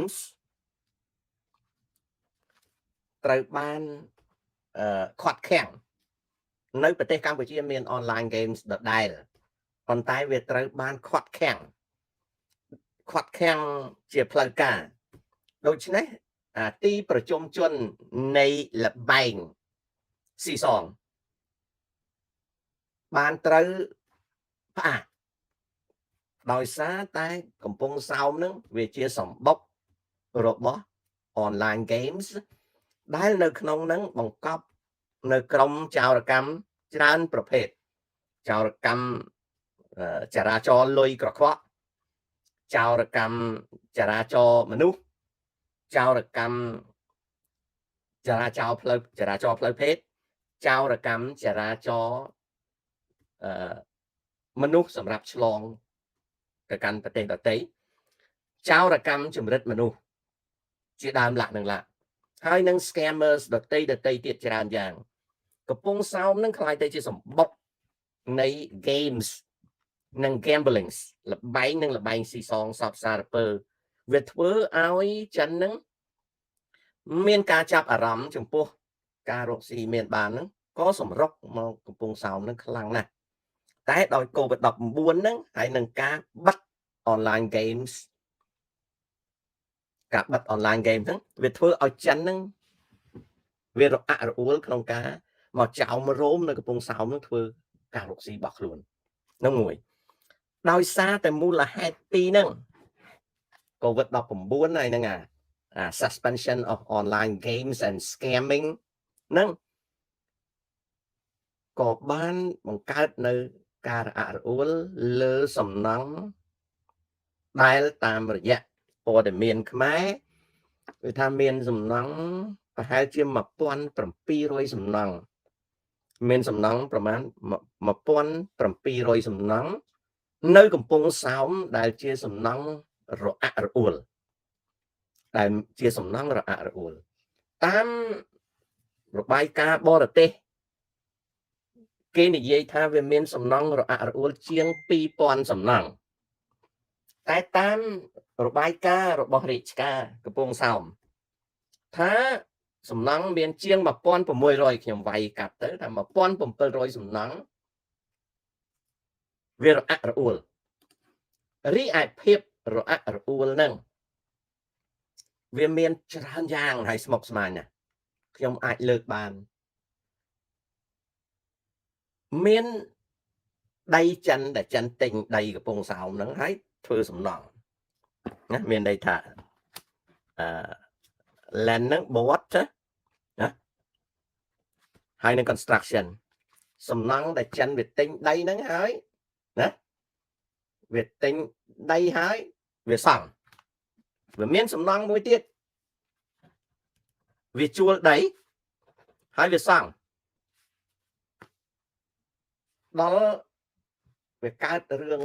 games ត្រូវបានអឺខាត់ខាំងនៅប្រទេសកម្ពុជាមាន online games ដដែលប៉ុន្តែវាត្រូវបានខាត់ខាំងខាត់ខាំងជាផ្លូវការដូច្នេះអាទីប្រជុំជននៃលបែងស៊ីសងបានត្រូវផ្អាកដោយសារតែកំពង់សោមនឹងវាជាសម្បុករបស់ online games ដែលនៅក្នុងនឹងបង្កប់នៅក្រុមចោរកម្មច្រើនប្រភេទចោរកម្មចរាចរលុយក្រខ្វក់ចោរកម្មចរាចរមនុស្សចោរកម្មចរាចរផ្លូវចរាចរផ្លូវភេទចោរកម្មចរាចរអឺមនុស្សសម្រាប់ឆ្លងទៅកាន់ប្រទេសដទៃចោរកម្មជំរិតមនុស្សជាដើមលក្ខនឹងឡាហើយនឹង scammers ដតីដតីទៀតច្រើនយ៉ាងកំពង់សោមនឹងក្លាយទៅជាសម្បុកនៃ games និង gambling លបែងនិងលបែងស៊ីសងសពសារពើវាធ្វើឲ្យចិននឹងមានការចាប់អារម្មណ៍ចំពោះការរកស៊ីមានបានហ្នឹងក៏សម្រុកមកកំពង់សោមនឹងខ្លាំងណាស់តែដោយ COVID-19 ហ្នឹងហើយនឹងការបិទ online games ការបិទ online game ហ្នឹងវាធ្វើឲ្យចិនហ្នឹងវារអាក់រអួលក្នុងការមកចោមរោមនៅកំពង់សោមហ្នឹងធ្វើការរកស៊ីរបស់ខ្លួនហ្នឹងមួយដោយសារតែមូលហេតុពីរហ្នឹង COVID-19 ហើយហ្នឹងអា suspension of online games and scamming ហ្នឹងក៏បានបង្កើតនៅការរអាក់រអួលលើសំណង់ដែលតាមរយៈព័ត៌មានខ្មែរគឺថាមានសំណង់ប្រហែលជា1700សំណង់មានសំណង់ប្រមាណ1700សំណង់នៅកំពង់សោមដែលជាសំណង់រអាក់រអួលដែលជាសំណង់រអាក់រអួលតាមរបាយការណ៍បរទេសគេនិយាយថាវាមានសំណង់រអាក់រអួលជាង2000សំណង់តែតាមរបាយការណ៍របស់រាជការកំពង់សោមថាសំណង់មានជាង1600ខ្ញុំវាយកាត់ទៅថា1700សំណង់វារអាក់រអួលរីឯភាពរអាក់រអួលហ្នឹងវាមានច្រើនយ៉ាងហើយស្មុគស្មាញណាស់ខ្ញុំអាចលើកបានមានដីចិនដែលចិនទិញដីកំពង់សោមហ្នឹងហើយធ្វើសំណង់ណាមានន័យថាអឺ land ហ្នឹង bought ណាហើយនឹង construction សំណង់ដែលចិនវាទិញដីហ្នឹងហើយណាវាទិញដីហើយវាសង់វាមានសំណង់មួយទៀតវាជួលដីហើយវាសង់ដល់វាកើតរឿង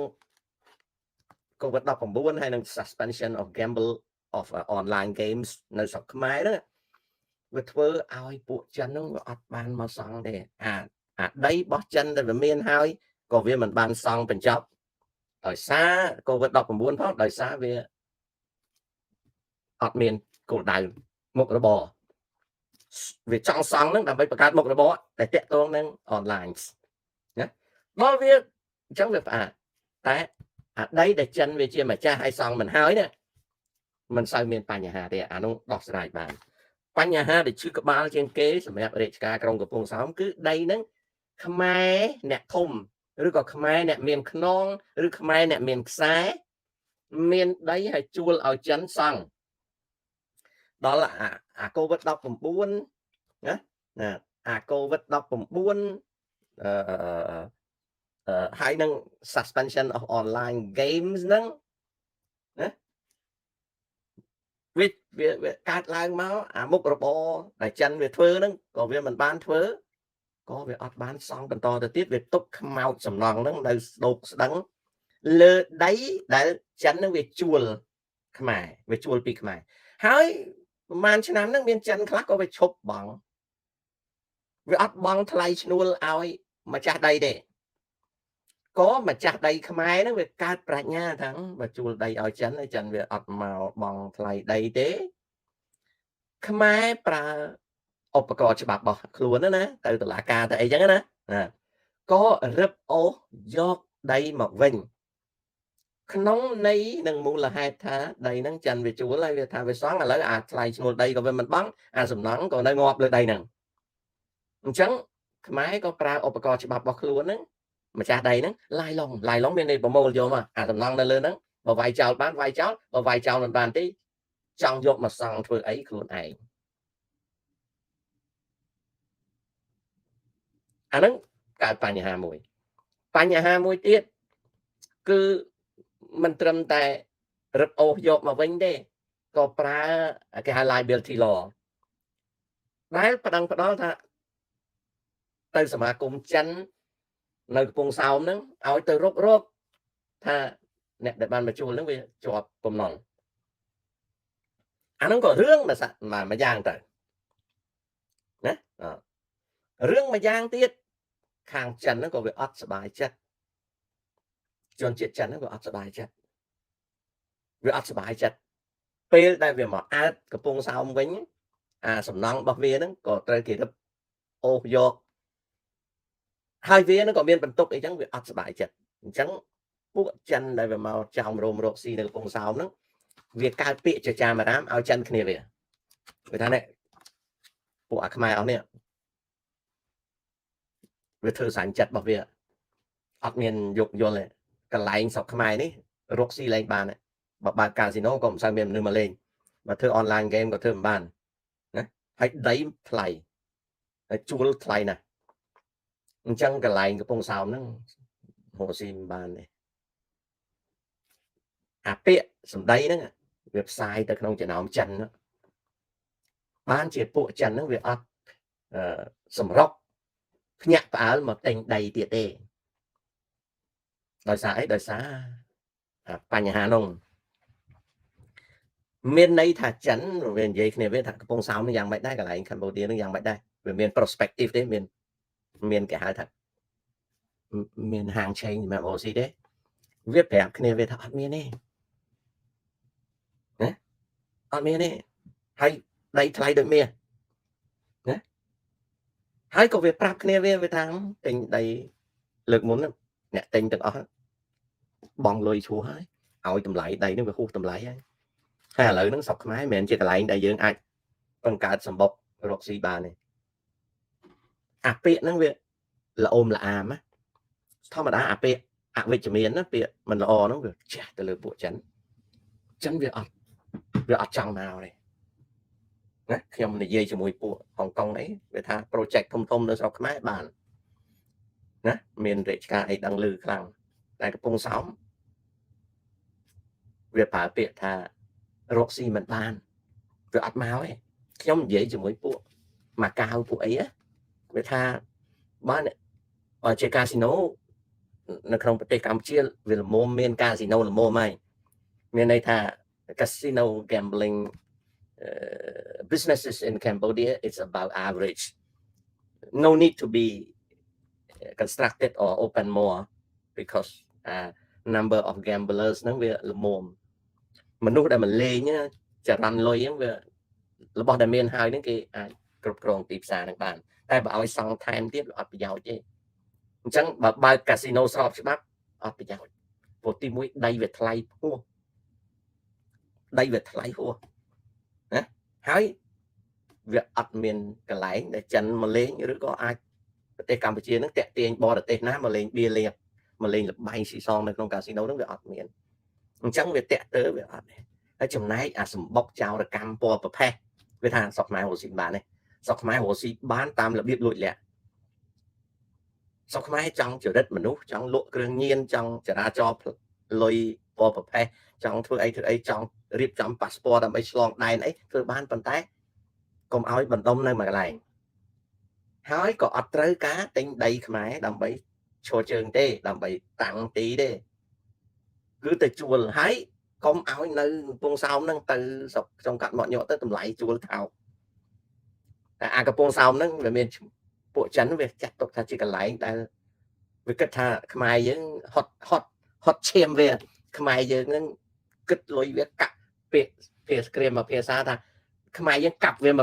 COVID-19 ហើយនឹង suspension of gamble of online games នៅស្រុកខ្មែរហ្នឹងវាធ្វើឲ្យពួកចិនហ្នឹងវាអត់បានមកសង់ទេអាអាដីរបស់ចិនដែលវាមានហើយក៏វាមិនបានសង់បញ្ចប់ដោយសារ COVID-19 ផងដោយសារវាអត់មានគោលដៅមុខរបរវាចង់សង់ហ្នឹងដើម្បីបង្កើតមុខរបរដែលតាក់ទងនឹង online ណាដល់វាអញ្ចឹងវាផ្អាកតែអាដីដែលចិនវាជាម្ចាស់ឲ្យសង់មិនហើយណាមិនសូវមានបញ្ហាទេអានោះដោះស្រាយបានបញ្ហាដែលឈឺក្បាលជាងគេសម្រាប់រាជការក្រុងកំពង់សោមគឺដីហ្នឹងខ្មែរអ្នកធំឬក៏ខ្មែរអ្នកមានខ្នងឬខ្មែរអ្នកមានខ្សែមានដីហើយជួលឲ្យចិនសង់ដល់អាអា COVID-19 ណាណាអា COVID-19 អឺហើយនឹង suspension of online games ហ្នឹងណាវាវាកើតឡើងមកអាមុខរបរដែលចិនវាធ្វើហ្នឹងក៏វាមិនបានធ្វើក៏វាអត់បានសង់បន្តទៅទៀតវាទុកខ្មោចសំណង់ហ្នឹងនៅស្ដោកស្ដឹងលើដីដែលចិនហ្នឹងវាជួលខ្មែរវាជួលពីខ្មែរហើយប្រហែលឆ្នាំហ្នឹងមានចិនខ្លះក៏វាឈប់បង់វាអត់បង់ថ្លៃឈ្នួលឲ្យម្ចាស់ដីទេ ក៏ម្ចាស់ដីខ្មែរហ្នឹងវាកើតប្រាជ្ញាថាបើជួលដីឲ្យចិនចិនវាអត់មកបង់ថ្លៃដីទេខ្មែរប្រើឧបករណ៍ច្បាប់របស់ខ្លួនណាទៅតុលាការទៅអីចឹងណាណាក៏រឹបអូសយកដីមកវិញក្នុងន័យនិងមូលហេតុថាដីហ្នឹងចិនវាជួលហើយវាថាវាសង់ឥឡូវអាថ្លៃឈ្នួលដីក៏វាមិនបង់អាសំណង់ក៏នៅងាប់លើដីហ្នឹងអញ្ចឹងខ្មែរក៏ប្រើឧបករណ៍ច្បាប់របស់ខ្លួនហ្នឹងម្ចាស់ដីហ្នឹងឡាយឡុងឡាយឡុងមានន័យប្រមូលយកមកអាសំណង់នៅលើហ្នឹងបើវាយចោលបានវាយចោលបើវាយចោលមិនបានទេចង់យកមកសង់ធ្វើអីខ្លួនឯងអាហ្នឹងកើតបញ្ហាមួយបញ្ហាមួយទៀតគឺមិនត្រឹមតែរឹបអូសយកមកវិញទេក៏ប្រើគេហៅ liability law ដែលប្តឹងផ្ដាល់ថាទៅសមាគមចិននៅកំពង់សោមហ្នឹងឲ្យទៅរកថាអ្នកដែលបានមកជួលហ្នឹងវាជាប់បំណុលអាហ្នឹងក៏រឿងមួយយ៉ាងទៅណារឿងមួយយ៉ាងទៀតខាងចិនហ្នឹងក៏វាអត់សប្បាយចិត្តជនជាតិចិនហ្នឹងវាអត់សប្បាយចិត្តវាអត់សប្បាយចិត្តពេលដែលវាមកអើតកំពង់សោមវិញអាសំណង់របស់វាហ្នឹងក៏ត្រូវគេរឹបអូសយកហើយវាហ្នឹងក៏មានបន្ទុកអីចឹងវាអត់សប្បាយចិត្តអញ្ចឹងពួកចិនដែលវាមកចោមរោមរកស៊ីនៅកំពង់សោមហ្នឹងវាកើតពាក្យចចាមអារាមឲ្យចិនគ្នាវាវាថានេះពួកអាខ្មែរអស់នេះវាធ្វើសាញ់ចិត្តរបស់វាអត់មានយោគយល់ទេកន្លែងស្រុកខ្មែរនេះរកស៊ីលែងបានបើបើកកាស៊ីណូក៏មិនសូវមានមនុស្សមកលេងបើធ្វើអនឡាញហ្គេមក៏ធ្វើមិនបានណាហើយដីថ្លៃហើយជួលថ្លៃណាស់អញ្ចឹងកន្លែងកំពង់សោមហ្នឹងរកស៊ីមិនបានទេអាពាក្យសម្ដីហ្នឹងវាផ្សាយទៅក្នុងចំណោមចិនបានជាពួកចិនហ្នឹងវាអត់សម្រុកភ្ញាក់ផ្អើលមកទិញដីទៀតទេដោយសារអីដោយសារបញ្ហានោះមានន័យថាចិនវានិយាយគ្នាវាថាកំពង់សោមនឹងយ៉ាងម៉េចដែរកន្លែងកម្ពុជានឹងយ៉ាងម៉េចដែរវាមាន prospective ទេមានមានគេហៅថាមានហាងឆេងសម្រាប់អូស៊ីទេវាប្រាប់គ្នាវាថាអត់មានទេណាអត់មានទេហើយដីថ្លៃដូចមាសណាហើយក៏វាប្រាប់គ្នាវាវាថាទិញដីលើកមុនអ្នកទិញទាំងអស់បងលុយឈួរហើយឲ្យតម្លៃដីនឹងវាហួសតម្លៃហើយហើយឥឡូវហ្នឹងស្រុកខ្មែរមិនមែនជាកន្លែងដែលយើងអាចបង្កើតសម្បុករកស៊ីបានទេអាពាក្យហ្នឹងវាល្អមល្អអាមណាធម្មតាអាពាក្យអវិជ្ជមានណាពាក្យមិនល្អហ្នឹងវាជះទៅលើពួកចិនចិនវាអត់ចង់មកទេណាខ្ញុំនិយាយជាមួយពួកហុងកុងអីវាថា project ធំធំនៅស្រុកខ្មែរបានណាមានរាជការអីដឹងឮខ្លាំងតែកំពង់សោមវាប្រើពាក្យថារកស៊ីមិនបានវាអត់មកទេខ្ញុំនិយាយជាមួយពួកម៉ាកាវពួកអីវាថាបានបើជាកាស៊ីណូនៅក្នុងប្រទេសកម្ពុជាវាល្មមមានកាស៊ីណូល្មមហើយមានន័យថា casino gambling businesses in Cambodia, it's about average, no need to be constructed or open more because number of gamblers ហ្នឹងវាល្មមមនុស្សដែលមកលេងចរន្តលុយហ្នឹងវារបស់ដែលមានហើយហ្នឹងគេអាចគ្រប់គ្រងទីផ្សារហ្នឹងបានតែបើឲ្យសង់ថែមទៀតវាអត់ប្រយោជន៍ទេអញ្ចឹងបើបើកកាស៊ីណូស្របច្បាប់អត់ប្រយោជន៍ព្រោះទីមួយដីវាថ្លៃហួសដីវាថ្លៃហួសណាហើយវាអត់មានកន្លែងដែលចិនមកលេងឬក៏អាចប្រទេសកម្ពុជានឹងតាក់ទាញបរទេសណាមកលេងបៀលៀបមកលេងលបែងស៊ីសងនៅក្នុងកាស៊ីណូហ្នឹងវាអត់មានអញ្ចឹងវាតាក់ទើវាអត់ទេហើយចំណែកអាសម្បុកចោរកម្មពណ៌ប្រផេះវាថាស្រុកខ្មែររកស៊ីបានទេស្រុកខ្មែររកស៊ីបានតាមរបៀបលួចលាក់ស្រុកខ្មែរចង់ចរិតមនុស្សចង់លក់គ្រឿងញៀនចង់ចរាចរលុយពណ៌ប្រផេះចង់ធ្វើអីធ្វើអីចង់រៀបចំប៉ាសពតដើម្បីឆ្លងដែនអីធ្វើបានប៉ុន្តែកុំឲ្យបណ្ដុំនៅមួយកន្លែងហើយក៏អត់ត្រូវការទិញដីខ្មែរដើម្បីឈរជើងទេដើម្បីតាំងទីទេគឺទៅជួលហើយកុំឲ្យនៅកំពង់សោមហ្នឹងទៅស្រុកក្នុងកាត់មាត់ញក់ទៅតម្លៃជួលថោកតែអាកំពង់សោមហ្នឹងវាមានពួកចិនវាចាត់ទុកថាជាកន្លែងដែល វាគិតថាខ្មែរយើងហត់ហត់ហត់ឈាមវាខ្មែរយើងនឹងគិតលុយវាកាក់ពាក្យភាសាក្រាមមកភាសាថាខ្មែរយើងកាប់វា100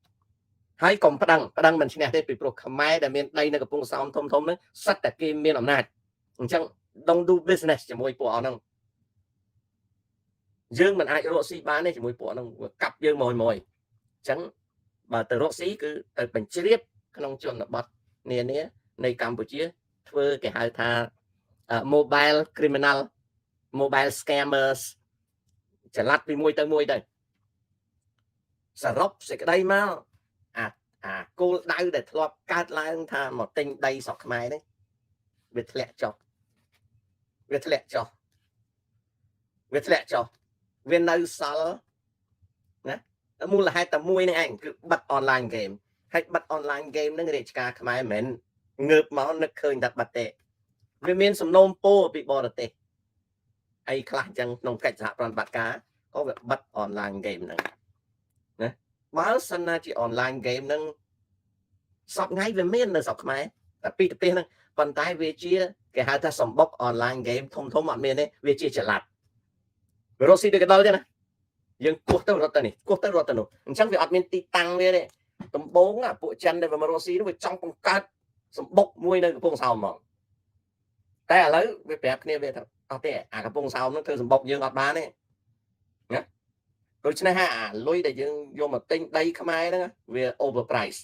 100ហើយកុំប្តឹងប្តឹងមិនឈ្នះទេពីព្រោះខ្មែរដែលមានដីនៅកំពង់សោមធំធំហ្នឹងសិតតែគេមានអំណាចអញ្ចឹង don't do business ជាមួយពួកអស់ហ្នឹងយើងមិនអាចរកស៊ីបានទេជាមួយពួកហ្នឹងវាកាប់យើងមួយមួយអញ្ចឹងបើទៅរកស៊ីគឺទៅបញ្ជ្រាបក្នុងជនបទនានានៃកម្ពុជាធ្វើគេហៅថា mobile criminal, mobile scammers ចល័តពីមួយទៅមួយទៅសរុបសេចក្តីមកអាអាគោលដៅដែលធ្លាប់កើតឡើងថាមកទិញដីស្រុកខ្មែរនេះវាធ្លាក់ចុះវាធ្លាក់ចុះវាធ្លាក់ចុះវានៅសល់ណាមូលហេតុតែមួយនឹងឯងគឺបិទ online game ហើយបិទ online game នឹងរាជការខ្មែរមិនមែនងើបមកនឹកឃើញតែបិទទេវាមានសំណូមពរពីបរទេសអីខ្លះចឹងក្នុងកិច្ចសហប្រតិបត្តិការក៏វាបិទ online game ហ្នឹងណាបើសិនណាជា online game ហ្នឹងសពថ្ងៃវាមាននៅស្រុកខ្មែរតែពីប្រទេសហ្នឹងប៉ុន្តែវាជាគេហៅថាសម្បុក online game ធំធំអត់មានទេវាជាចល័តវារកស៊ីដូចកដុលទេណាយើងគោះទៅរត់ទៅនេះគោះទៅរត់ទៅនោះអញ្ចឹងវាអត់មានទីតាំងវាទេដំបងពួកចិនដែលមករកស៊ីនោះវាចង់បង្កើតសម្បុកមួយនៅកំពង់សោមហ្មងតែឥឡូវវាប្រាប់គ្នាវាថាអត់ទេអាកំពង់សោមនោះធ្វើសម្បុកយើងអត់បានទេណាដូច្នេះហាអាលុយដែលយើងយកមកទិញដីខ្មែរហ្នឹងវា overprice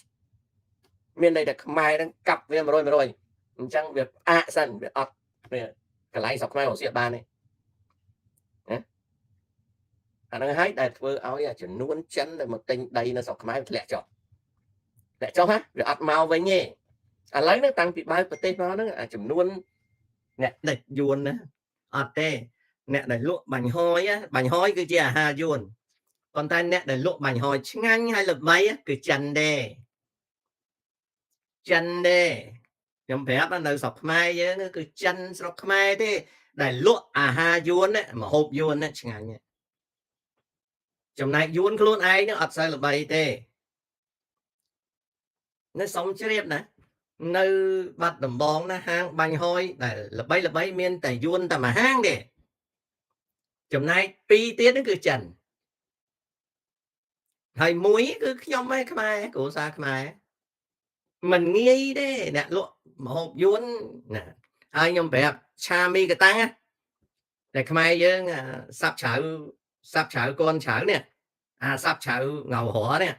មានន័យថាខ្មែរហ្នឹងកាប់វា100 100អញ្ចឹងវាផ្អាកសិនវាអត់វាកន្លែងស្រុកខ្មែររកស៊ីអត់បានទេណាអាហ្នឹងហើយដែលធ្វើឲ្យចំនួនចិនដែលមកទិញដីនៅស្រុកខ្មែរធ្លាក់ចុះធ្លាក់ចុះហ៎វាអត់មកវិញទេឥឡូវហ្នឹងតាំងពីបើកប្រទេសមកហ្នឹងអាចំនួនអ្នកដេចយួនណាអត់ទេអ្នកដែលលក់បាញ់ហយបាញ់ហយគឺជាអាហារយួនប៉ុន្តែអ្នកដែលលក់បាញ់ហយឆ្ងាញ់ហើយល្បីគឺចិនទេចិនទេខ្ញុំប្រាប់នៅស្រុកខ្មែរយើងគឺចិនស្រុកខ្មែរទេដែលលក់អាហារយួនម្ហូបយួនឆ្ងាញ់ចំណែកយួនខ្លួនឯងនឹងអត់សូវល្បីទេនៅសុំជ្រាបណានៅបាត់ដំបងណាហាងបាញ់ហយដែលល្បីល្បីមានតែយួនតែមួយហាងទេចំណែកពីរទៀតហ្នឹងគឺចិនហើយមួយគឺខ្ញុំឯងខ្មែរគ្រួសារខ្មែរមិនងាយទេអ្នកលក់ម្ហូបយួនណាហើយខ្ញុំប្រាប់ឆាមីកតាំងតែខ្មែរយើងសាប់ឆៅសាប់ឆៅកូនឆៅនេះអាសាប់ឆៅងៅរនេះ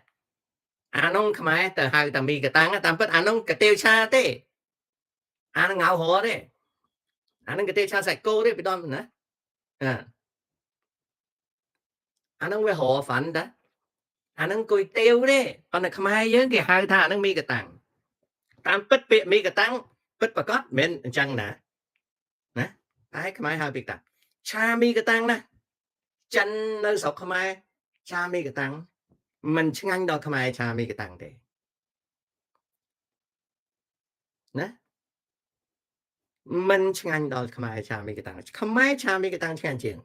អានោះខ្មែរទៅហៅតាមីកតាំងតាមពិតអានោះកាទៀវឆាទេអានោះងៅរទេអានោះកាទៀវឆាសាច់គោទេពីដើមណាអាអានោះវារហ្វាន់តាអាហ្នឹងគុយទាវទេប៉ុន្តែខ្មែរយើងគេហៅថាអាហ្នឹងមីកតាំងតាមពិតពាក្យមីកតាំងពិតប្រកបមិនអញ្ចឹងណាណាតែខ្មែរហៅពីតាឆាមីកតាំងណាចិននៅស្រុកខ្មែរឆាមីកតាំងមិនឆ្ងាញ់ដល់ខ្មែរឆាមីកតាំងទេណាមិនឆ្ងាញ់ដល់ខ្មែរឆាមីកតាំងខ្មែរឆាមីកតាំងឆ្ងាញ់ជាង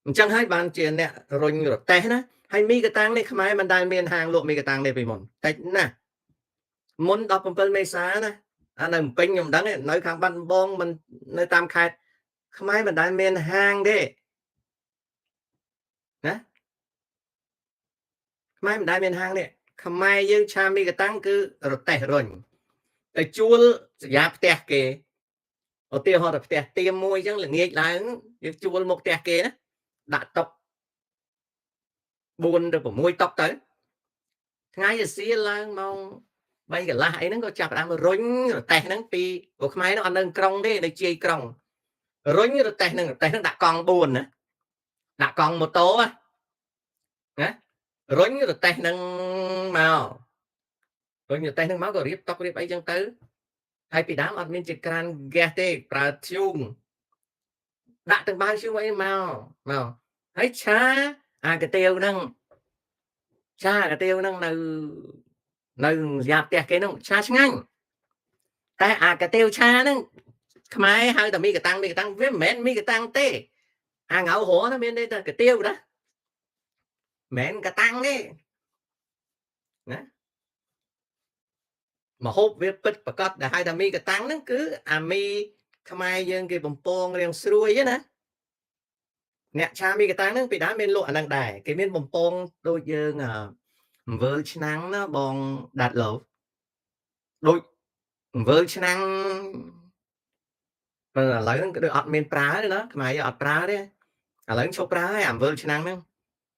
អញ្ចឹងហើយបានជាអ្នករុញរទេះណាហើយមីកតាំងនេះខ្មែរមិនដែលមានហាងលក់មីកតាំងនេះពីមុនតិចណាស់មុន17មេសាណាអានៅពេញខ្ញុំដឹងនៅខាងបាត់ដំបងមិននៅតាមខេត្តខ្មែរមិនដែលមានហាងទេណាខ្មែរមិនដែលមានហាងទេខ្មែរយើងឆាមីកតាំងគឺរទេះរុញទៅជួលសញ្ញាផ្ទះគេឧទាហរណ៍ទៅផ្ទះទៀមមួយអញ្ចឹងល្ងាចឡើងយើងជួលមុខផ្ទះគេណាដាក់តុ4ទៅ6តុទៅថ្ងៃអាសៀឡើងម៉ោង3កន្លះអីហ្នឹងក៏ចាប់ផ្ដើមរុញរទេះហ្នឹងពីព្រោះខ្មែរហ្នឹងអត់នៅក្រុងទេនៅជាយក្រុងរុញរទេះហ្នឹងរទេះហ្នឹងដាក់កង់4ណាដាក់កង់ម៉ូតូណារុញរទេះហ្នឹងមករុញរទេះហ្នឹងមកក៏រៀបតុរៀបអីចឹងទៅហើយពីដើមអត់មានជាក្រានហ្គាសទេប្រើធ្យូងដាក់ទាំងបាវធ្យូងអីមកមកហើយឆាអាកាទៀវហ្នឹងឆាកាទៀវហ្នឹងនៅនៅយ៉ាផ្ទះគេហ្នឹងឆាឆ្ងាញ់តែអាកាទៀវឆាហ្នឹងខ្មែរហៅតែមីកតាំងមីកតាំងវាមិនមែនមីកតាំងទេអាងៅរហ្នឹងមានន័យថាកាទៀវណាមិនមែនកតាំងទេណា មហូបវាពិតប្រកបដែលហៅថាមីកតាំងហ្នឹងគឺអាមីខ្មែរយើងគេបំពងរៀងស្រួយណាអ្នកឆាមីកតាំងហ្នឹងពីដើមមានលក់អាហ្នឹងដែរគេមានបំពងដូចយើងអំវើឆ្នាំងណាបងដាត់ឡូដូចអំវើឆ្នាំងប៉ុន្តែឥឡូវហ្នឹងគឺដូចអត់មានប្រើទេណាខ្មែរយើងអត់ប្រើទេឥឡូវឈប់ប្រើហើយអំវើឆ្នាំងហ្នឹង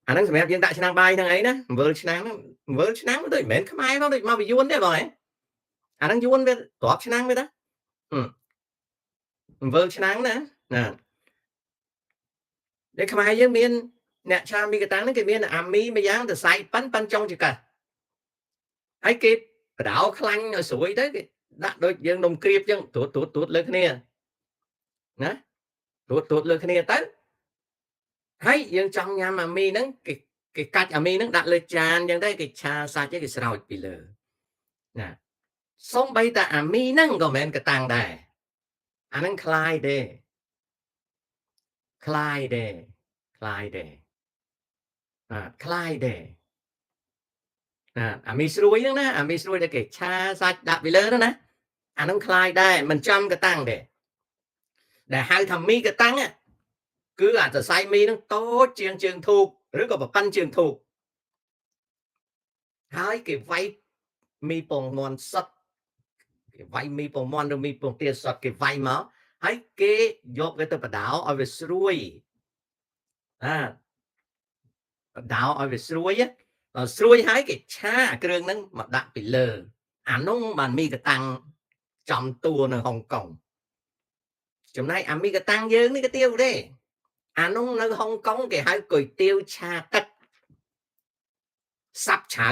អាហ្នឹងសម្រាប់យើងដាក់ឆ្នាំងបាយហ្នឹងអីណាអំវើឆ្នាំងហ្នឹងអំវើឆ្នាំងដូចមិនមែនខ្មែរផងដូចមកពីយួនទេបងហ៎អាហ្នឹងយួនវាទ្របឆ្នាំងវាតាអំវើឆ្នាំងណាណាតែខ្មែរយើងមានអ្នកឆាមីកតាំងហ្នឹងគេមានអាមីមួយយ៉ាងទៅសៃប៉ិនប៉ិនចុងចង្កឹះហើយគេបដោខ្លាញ់ឲ្យស្រួយទៅគេដាក់ដូចយើងនំក្រៀបចឹងត្រួតត្រួតត្រួតលើគ្នាណាត្រួតត្រួតលើគ្នាទៅហើយយើងចង់ញ៉ាំអាមីហ្នឹងគេគេកាច់អាមីហ្នឹងដាក់លើចានចឹងទៅគេឆាសាច់គេស្រោចពីលើណាសំបីតាអាមីហ្នឹងក៏មិនមែនកតាំងដែរអាហ្នឹងคล้ายទេคล้ายទេคล้ายទេបាទคล้ายទេណាអាមីស្រួយហ្នឹងណាអាមីស្រួយដែលគេឆាសាច់ដាក់ពីលើហ្នឹងណាអាហ្នឹងคล้ายដែរមិនចំកតាំងទេដែលហៅថាមីកតាំងគឺអាសរសៃមីហ្នឹងតូចជាងជើងធូបឬក៏ប្រប៉ិនជើងធូបហើយគេវាយមីពងមាន់សុតគេវាយមីពងមាន់ឬមីពងទាសុតគេវាយមកហើយគេយកវាទៅបដោឲ្យវាស្រួយអាបដោឲ្យវាស្រួយដល់ស្រួយហើយគេឆាអាគ្រឿងហ្នឹងមកដាក់ពីលើអានោះបានមីកតាំងចំតួនៅហុងកុងចំណែកអាមីកតាំងយើងនេះក៏ទៀវទេអានោះនៅហុងកុងគេហៅគុយទាវឆាទឹកសាប់ឆៅ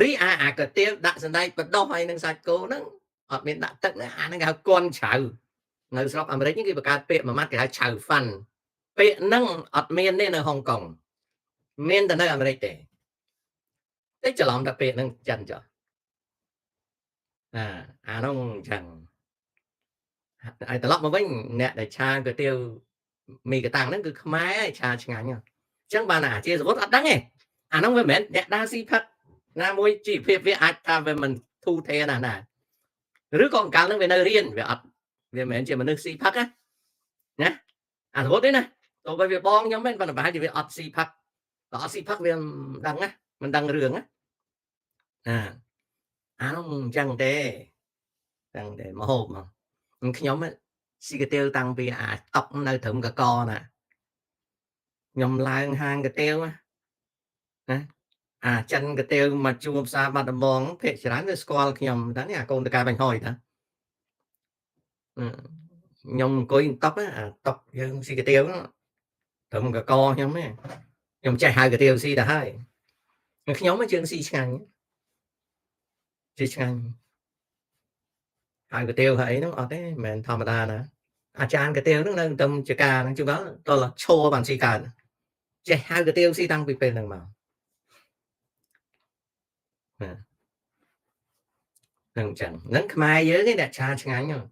រីអាអាកាទៀវដាក់សណ្តែកបដោះហើយនឹងសាច់គោហ្នឹងអត់មានដាក់ទឹកណាអាហ្នឹងគេហៅគន់ឆៅនៅស្រុកអាមេរិកគេបង្កើតពាក្យមួយម៉ាត់គេហៅឆៅហ្វាន់ពាក្យហ្នឹងអត់មានទេនៅហុងកុងមានតែនៅអាមេរិកទេតែច្រឡំតែពាក្យហ្នឹងចិនចុះអាអានោះអញ្ចឹងហើយត្រឡប់មកវិញអ្នកដែលឆាគុយទាវមីកតាំងហ្នឹងគឺខ្មែរឆាឆ្ងាញ់អញ្ចឹងបានអាជាសវុតអត់ដឹងទេអាហ្នឹងវាមិនមែនអ្នកដើរស៊ីផឹកណាមួយជីវភាពវាអាចថាវាមិនធូរធារណាស់ណាឬក៏កាលហ្នឹងវានៅរៀនវាអត់វាមិនមែនជាមនុស្សស៊ីផឹកណាណាអាសវុតទេណាទោះបីវាបងខ្ញុំមែនប៉ុន្តែប្រហែលជាវាអត់ស៊ីផឹកបើអត់ស៊ីផឹកវាមិនដឹងណាមិនដឹងរឿងណាអាអានោះអញ្ចឹងទេចឹងទេមកហូបមកខ្ញុំស៊ីកាទៀវតាំងពីអាតុកនៅត្រឹមកកណាខ្ញុំឡើងហាងកាទៀវណាអាចិនកាទៀវមកជួបផ្សារបាត់ដំបងភាគច្រើនវាស្គាល់ខ្ញុំថានេះអាកូនតកាបាញ់ហយតាខ្ញុំអង្គុយតុកអាតុកយើងស៊ីកាទៀវត្រឹមកកខ្ញុំទេខ្ញុំចេះហៅកាទៀវស៊ីទៅហើយខ្ញុំជើងស៊ីឆ្ងាញ់ស៊ីឆ្ងាញ់ហៅកាទៀវហើយហ្នឹងអត់ទេមិនមែនធម្មតាណាអាចារ្យកាទៀវហ្នឹងនៅត្រឹមចកាហ្នឹងជួនកាលតោះឈរបានស៊ីកើតចេះហៅកាទៀវស៊ីតាំងពីពេលហ្នឹងមកហ្នឹងចឹងហ្នឹងខ្មែរយើងឯងអ្នកឆាឆ្ងាញ់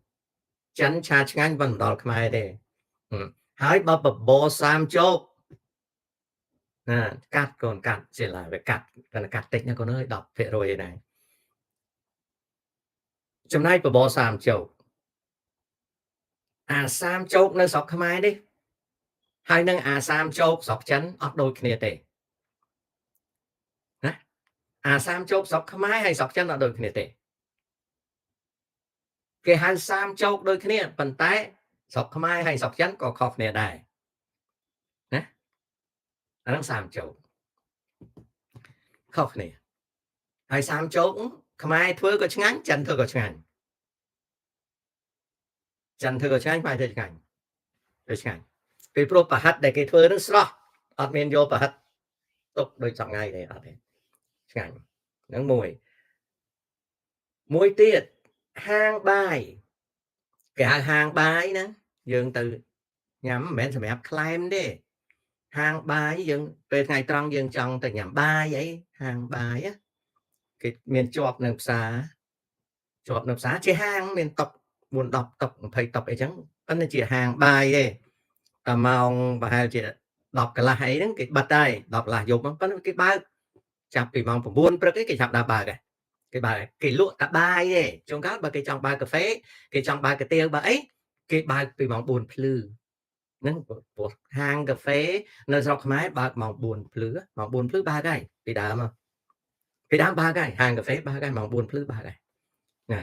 ចិនឆាឆ្ងាញ់ប៉ុន្តែដល់ខ្មែរទេហើយបើបបរសាមជោគណាកាត់កូនកាត់ជាឡាវាកាត់តែកាត់តិចណាកូនអើយ10%ឯណាចំណែកបបរសាមជោគអាសាមជោគនៅស្រុកខ្មែរនេះហើយនឹងអាសាមជោគស្រុកចិនអត់ដូចគ្នាទេណាអាសាមជោគស្រុកខ្មែរហើយស្រុកចិនអត់ដូចគ្នាទេគេហៅសាមជោគដូចគ្នាប៉ុន្តែស្រុកខ្មែរហើយស្រុកចិនក៏ខុសគ្នាដែរណាអាហ្នឹងសាមជោគខុសគ្នាហើយសាមជោគខ្មែរធ្វើក៏ឆ្ងាញ់ចិនធ្វើក៏ឆ្ងាញ់ចិនធ្វើក៏ឆ្ងាញ់ខ្មែរធ្វើឆ្ងាញ់ធ្វើឆ្ងាញ់ពីព្រោះប្រហិតដែលគេធ្វើនឹងស្រស់អត់មានយកប្រហិតទុកដូចសងៃទេអត់ទេឆ្ងាញ់ហ្នឹងមួយមួយទៀតហាងបាយគេហៅហាងបាយណាយើងទៅញ៉ាំមិនមែនសម្រាប់ក្លែមទេហាងបាយយើងពេលថ្ងៃត្រង់យើងចង់ទៅញ៉ាំបាយអីហាងបាយគេមានជាប់នៅផ្សារជាប់នៅផ្សារជាហាងមានតុ4 10តុ20តុអីចឹងប៉ុន្តែជាហាងបាយទេតែម៉ោងប្រហែលជា10កន្លះអីហ្នឹងគេបិទហើយ10កន្លះយប់ប៉ុន្តែគេបើក ចាប់ពីម៉ោង9ព្រឹកឯងគេចាប់ដើមបើកឯងគេបើកគេលក់តែបាយទេជួនកាលបើគេចង់បើកកាហ្វេគេចង់បើកកាទៀវបើអីគេបើកពីម៉ោង4ភ្លឺហ្នឹងព្រោះហាងកាហ្វេនៅស្រុកខ្មែរបើកម៉ោង4ភ្លឺម៉ោង4ភ្លឺបើកហើយពីដើមពីដើមបើកហើយហាងកាហ្វេបើកហើយម៉ោង4ភ្លឺបើកហើយណា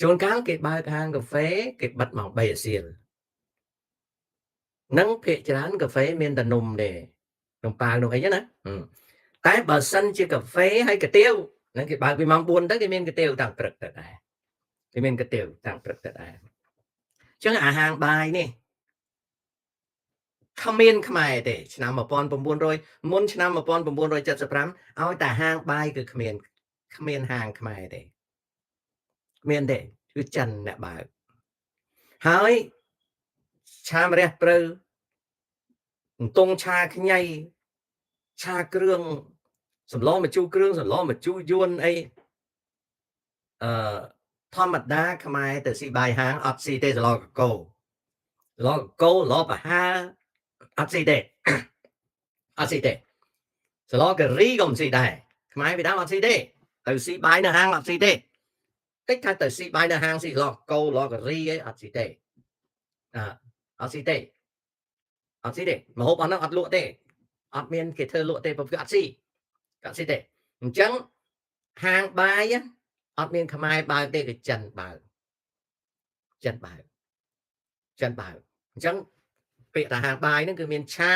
ជួនកាលគេបើកហាងកាហ្វេគេបិទម៉ោង3អាសៀលនឹងភាគច្រើនកាហ្វេមានតែនំទេនំប៉ាវនំអីណាតែបើសិនជាកាហ្វេហើយកាទៀវហ្នឹងគេបើកពីម៉ោង4ទៅគេមានកាទៀវតាំងព្រឹកទៅដែរគេមានកាទៀវតាំងព្រឹកទៅដែរអញ្ចឹងអាហាងបាយនេះគ្មានខ្មែរទេឆ្នាំ1900មុនឆ្នាំ1975ឲ្យតែហាងបាយគឺគ្មានហាងខ្មែរទេគ្មានទេគឺចិនអ្នកបើកហើយឆាម្រះព្រៅអន្ទង់ឆាខ្ញីឆាគ្រឿងសម្លម្ជូរគ្រឿងសម្លម្ជូរយួនអីអឺធម្មតាខ្មែរទៅស៊ីបាយហាងអត់ស៊ីទេសម្លកកោសម្លកកោសម្លប្រហើអត់ស៊ីទេអត់ស៊ីទេសម្លការីក៏មិនស៊ីដែរខ្មែរពីដើមអត់ស៊ីទេទៅស៊ីបាយនៅហាងអត់ស៊ីទេតិចថាទៅស៊ីបាយនៅហាងស៊ីសម្លកកោសម្លការីអីអត់ស៊ីទេអត់ស៊ីទេអត់ស៊ីទេម្ហូបអស់ហ្នឹងអត់លក់ទេអត់មានគេធ្វើលក់ទេព្រោះគឺអត់ស៊ីអត់ស៊ីទេអញ្ចឹងហាងបាយអត់មានខ្មែរបើកទេគឺចិនបើកចិនបើកចិនបើកអញ្ចឹងពាក្យថាហាងបាយហ្នឹងគឺមានឆា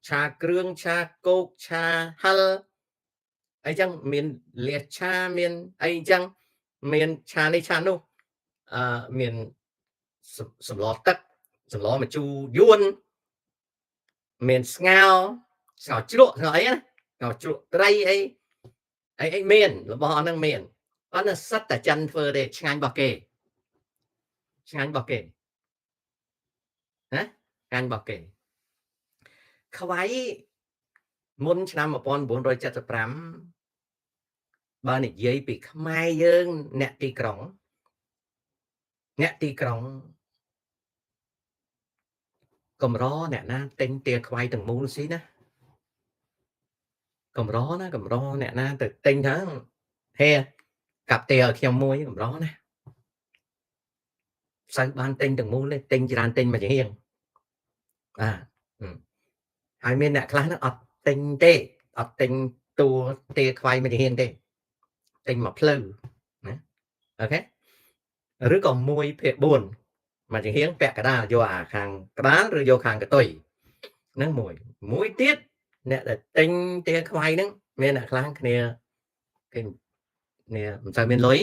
ឆាគ្រឿងឆាគោកឆាហិលអីចឹងមានលះឆាមានអីចឹងមានឆានេះឆានោះអឺមានសម្លទឹកសម្លម្ជូរយួនមានស្ងោស្ងោជ្រក់ស្ងោអីណាស្ងោជ្រក់ត្រីអីអីអីមានរបស់អស់ហ្នឹងមានប៉ុន្តែសិតតែចិនធ្វើទេឆ្ងាញ់របស់គេឆ្ងាញ់របស់គេណាឆ្ងាញ់របស់គេខ្វៃមុនឆ្នាំ1975បើនិយាយពីខ្មែរយើងអ្នកទីក្រុងអ្នកទីក្រុងកម្រអ្នកណាទិញទាខ្វៃទាំងមូលស៊ីណាកម្រណាកម្រអ្នកណាទៅទិញថាហេកាប់ទាឲ្យខ្ញុំមួយកម្រណាសូវបានទិញទាំងមូលទេទិញច្រើនទិញមួយជាងបាទហើយមានអ្នកខ្លះហ្នឹងអត់ទិញទេអត់ទិញតួទាខ្វៃមួយជាងទេទិញមួយភ្លៅណាអូខេឬក៏1/4មួយជាងពាក់កដាលយកអាខាងក្បាលឬយកខាងកតុយហ្នឹងមួយមួយទៀតអ្នកដែលទិញទាខ្វៃហ្នឹងមានអ្នកខ្លះគ្នាគេគ្នាមិនសូវមានលុយ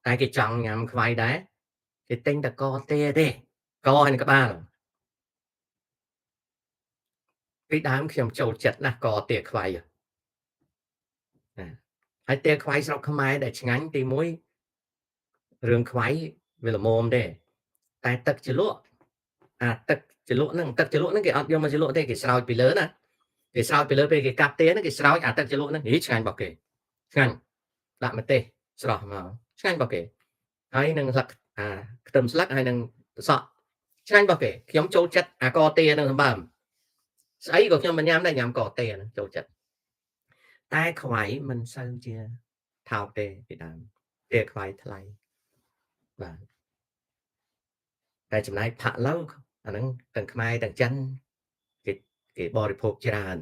តែគេចង់ញ៉ាំខ្វៃដែរគេទិញតែកទាទេកហើយនឹងក្បាលពីដើមខ្ញុំចូលចិត្តណាស់កទាខ្វៃហើយទាខ្វៃស្រុកខ្មែរដែលឆ្ងាញ់ទី1រឿងខ្វៃវាល្មមទេតែទឹកជ្រលក់អាទឹកជ្រលក់ហ្នឹងទឹកជ្រលក់ហ្នឹងគេអត់យកមកជ្រលក់ទេគេស្រោចពីលើណាគេស្រោចពីលើពេលគេកាប់ទាហ្នឹងគេស្រោចអាទឹកជ្រលក់ហ្នឹងហីឆ្ងាញ់របស់គេឆ្ងាញ់ដាក់ម្ទេសស្រស់មកឆ្ងាញ់របស់គេហើយនឹងស្លឹកអាខ្ទឹមស្លឹកហើយនឹងត្រសក់ឆ្ងាញ់របស់គេខ្ញុំចូលចិត្តអាកទាហ្នឹងសម្បើមស្អីក៏ខ្ញុំមិនញ៉ាំដែរញ៉ាំកទាហ្នឹងចូលចិត្តតែខ្វៃមិនសូវជាថោកទេពីដើមទាខ្វៃថ្លៃបាទតែចំណែកផាក់ឡូវអាហ្នឹងទាំងខ្មែរទាំងចិនគេបរិភោគច្រើន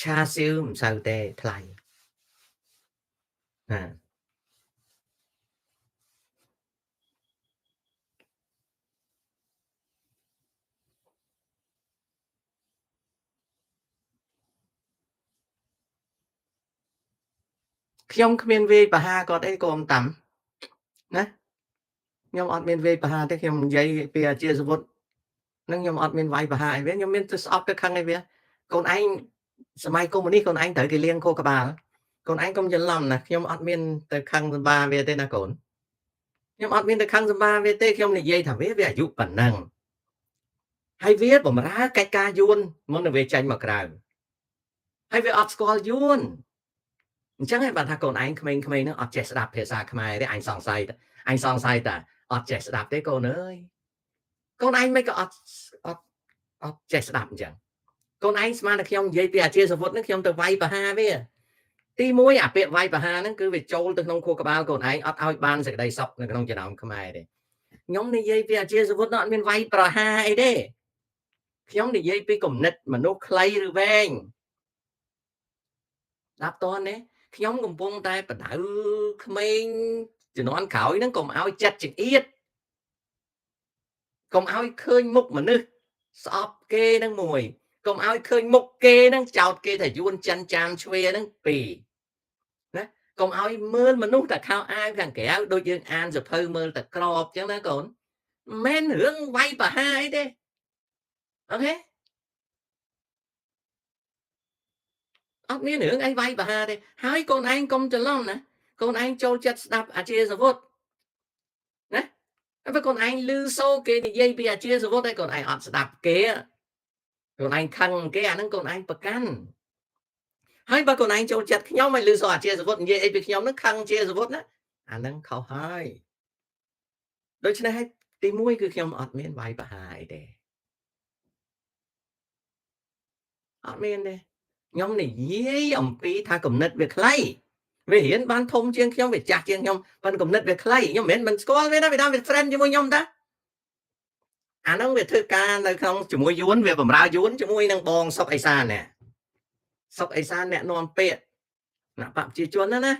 ឆាស៊ីវមិនសូវទេថ្លៃណាខ្ញុំគ្មានវាយបហាគាត់អីកុំតាំណាខ្ញុំអត់មានវាយបហាទេខ្ញុំនិយាយពីអាជាសវុតនឹងខ្ញុំអត់មានវាយបហាអីវាខ្ញុំមានទៅស្អប់ទៅខឹងអីវាកូនឯងសម័យកុម្មុយនីសកូនឯងត្រូវគេលៀងខោក្បាលកូនឯងកុំច្រឡំណាខ្ញុំអត់មានទៅខឹងសម្បាវាទេណាកូនខ្ញុំអត់មានទៅខឹងសម្បាវាទេខ្ញុំនិយាយថាវាអាយុប៉ុណ្ណឹងហើយវាបំរើកិច្ចការយួនមុននឹងវាចេញមកក្រៅហើយវាអត់ស្គាល់យួនអញ្ចឹងឯងបានថាកូនឯងក្មេងៗហ្នឹងអត់ចេះស្ដាប់ភាសាខ្មែរទេអញសង្ស័យអញសង្ស័យតាអត់ចេះស្ដាប់ទេកូនអើយកូនឯងមិនក៏អត់អត់អត់ចេះស្ដាប់អញ្ចឹងកូនឯងស្មានតែខ្ញុំនិយាយពីអាជាសវុតហ្នឹងខ្ញុំទៅវាយបហាវា ទី1អាពាក្យវាយប្រហារហ្នឹងគឺវាចូលទៅក្នុងខួរក្បាលកូនឯងអត់ឲ្យបានសេចក្តីសុខនៅក្នុងចំណោមខ្មែរទេខ្ញុំនិយាយពីអាជាសវុតអត់មានវាយប្រហារអីទេខ្ញុំនិយាយពីគំនិតមនុស្សខ្លីឬវែងដាប់តនទេខ្ញុំកំពុងតែបដៅក្មេងជំនាន់ក្រោយហ្នឹងកុំឲ្យចិត្តចង្អៀតកុំឲ្យឃើញមុខមនុស្សស្អប់គេនឹងមួយកុំឲ្យឃើញមុខគេនឹងចោតគេថាយួនចិនចាមជ្វានឹងពីរណាកុំឲ្យមើលមនុស្សតែខោអាវខាងក្រៅដូចយើងអានសភៅមើលតែក្របអញ្ចឹងណាកូនមិនមែនរឿងវាយប្រហារអីទេ OK អត់មានរឿងអីវាយប្រហារទេហើយកូនឯងកុំច្រឡំណាកូនឯងចូលចិត្តស្ដាប់អាជាសវុតណាហើយកូនឯងលឺសូគេនិយាយពីអាជាសវុតហើយកូនឯងអត់ស្ដាប់គេកូនឯងខឹងគេអាហ្នឹងកូនឯងប្រកាន់ហើយបើកូនឯងចូលចិត្តខ្ញុំហើយលឺសូអាជាសវុតនិយាយអីពីខ្ញុំហ្នឹងខឹងជាសវុតណាអាហ្នឹងខុសហើយដូច្នេះហើយទី1គឺខ្ញុំអត់មានវាយប្រហារអីទេអត់មានទេខ្ញុំនិយាយអំពីថាគំនិតវាខ្លីវារៀនបានធំជាងខ្ញុំវាចាស់ជាងខ្ញុំប៉ុន្តែគំនិតវាខ្លីខ្ញុំមិនមែនមិនស្គាល់វាណាវាដល់វា friend ជាមួយខ្ញុំតាអាហ្នឹងវាធ្វើការនៅក្នុងជាមួយយួនវាបំរើយួនជាមួយនឹងបងសុកអេសានណាសុកអេសានអ្នកនាំពាក្យគណៈបកប្រជាជនណាណា